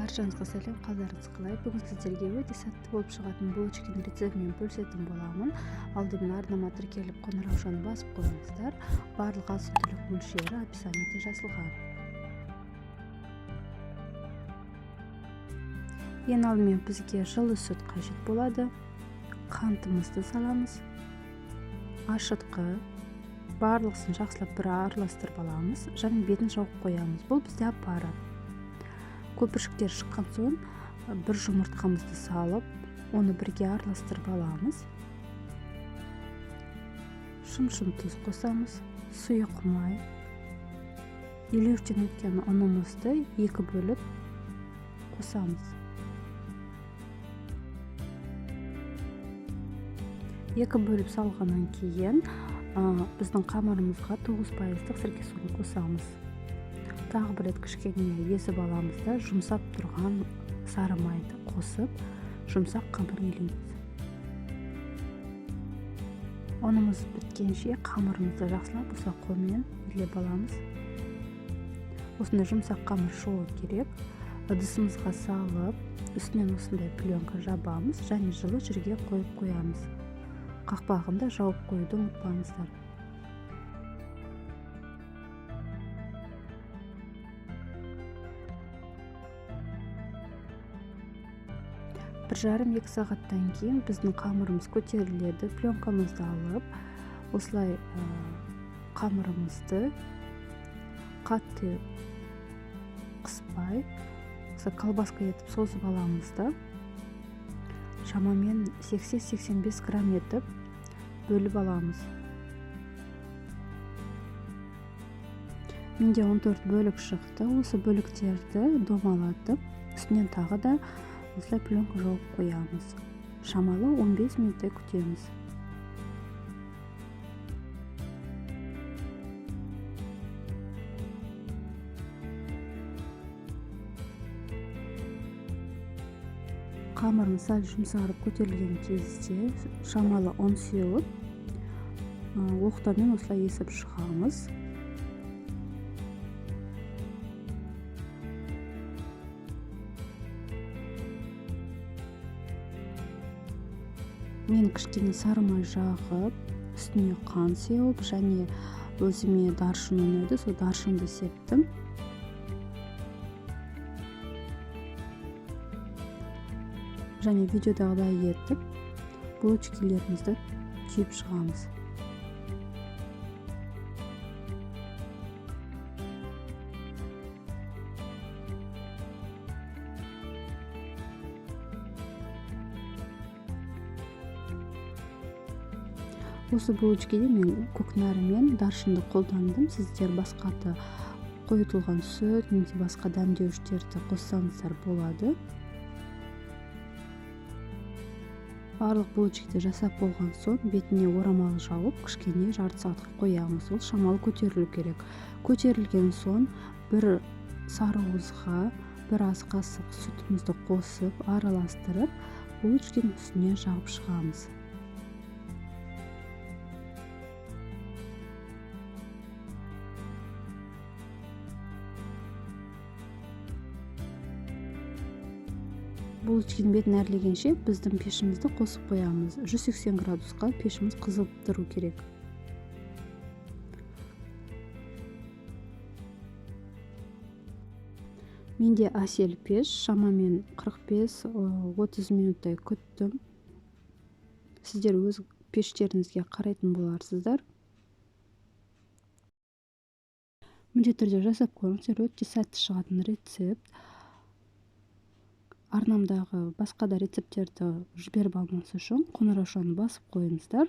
Баршаңызға сәлем, қалдарыңыз қалай? Бүгін сіздерге өте сәтті болып шығатын булочканың рецептімен бөлісетін боламын. Алдымен арнама тіркеліп, қоңыраушаны басып қойыңыздар. Барлық азық-түлік мөлшері описаниеде жазылған. Ең алдымен бізге жылы сүт қажет болады. Қантымызды саламыз. Ашытқы. Барлығысын жақсылап бір араластырып аламыз және бетін жауып қоямыз. Бұл бізде опара. Көпіршіктер шыққан соң бір жұмыртқамызды салып, оны бірге араластырып аламыз. Шым-шым тұз қосамыз, сұйық май. Илеуіштен өткен ұнымызды екі бөліп қосамыз. Екі бөліп салғаннан кейін біздің қамырымызға 9% сірке суын қосамыз. Тағы бір рет кішкене езіп аламыз да, жұмсап тұрған сары майды қосып, жұмсақ қамыр илейміз. Ұнымыз біткенше қамырымызды жақсылап осы қолмен илеп аламыз. Осындай жұмсақ қамыр шығу керек. Ыдысымызға салып, үстінен осындай пленка жабамыз және жылы жерге қойып қоямыз. Қақпағын да жауып қоюды ұмытпаңыздар. Бір жарым-екі сағаттан кейін біздің қамырымыз көтеріледі. Пленкамызды алып, осылай қамырымызды қатты қыспай, осылай колбаска етіп созып аламыз да, шамамен 80-85 грамм етіп бөліп аламыз. Менде 14 бөлік шықты. Осы бөліктерді домалатып, үстінен тағы да осылай пленка жауып қоямыз. Шамалы 15 минуттай күтеміз. Қамырымыз сәл жұмсарып көтерілген кезде шамалы ұн сеуіп, оқтаумен осылай есіп шығамыз. Мен кішкене сары май жағып, үстіне қант сеуіп, және өзіме даршын ұнайды, сол даршынды септім. Және видеодағыдай етіп булочкилерімізді түйіп шығамыз. Осы булочкеде мен көкнәрі мен даршынды қолдандым. Сіздер басқа да қойытылған сүт немесе басқа дәмдеуіштерді қоссаңыздар болады. Барлық булочкиді жасап болған соң бетіне орамал жауып, кішкене жарты сағатқа қоямыз. Ол шамалы көтерілу керек. Көтерілген соң бір сары уызға бір ас қасық сүтімізді қосып, араластырып, булочкенің үстіне жағып шығамыз. Булочкенің бетін әрлегенше біздің пешімізді қосып қоямыз. 180 градусқа пешіміз қызып тұру керек. Менде әсел пеш, шамамен 45-30 минуттай күттім. Сіздер өз пештеріңізге қарайтын боларсыздар. Міндетті түрде жасап көріңіздер, өте сәтті шығатын рецепт. Арнамдағы басқа да рецепттерді жіберіп алмас үшін қоңыраушаны басып қойыңыздар.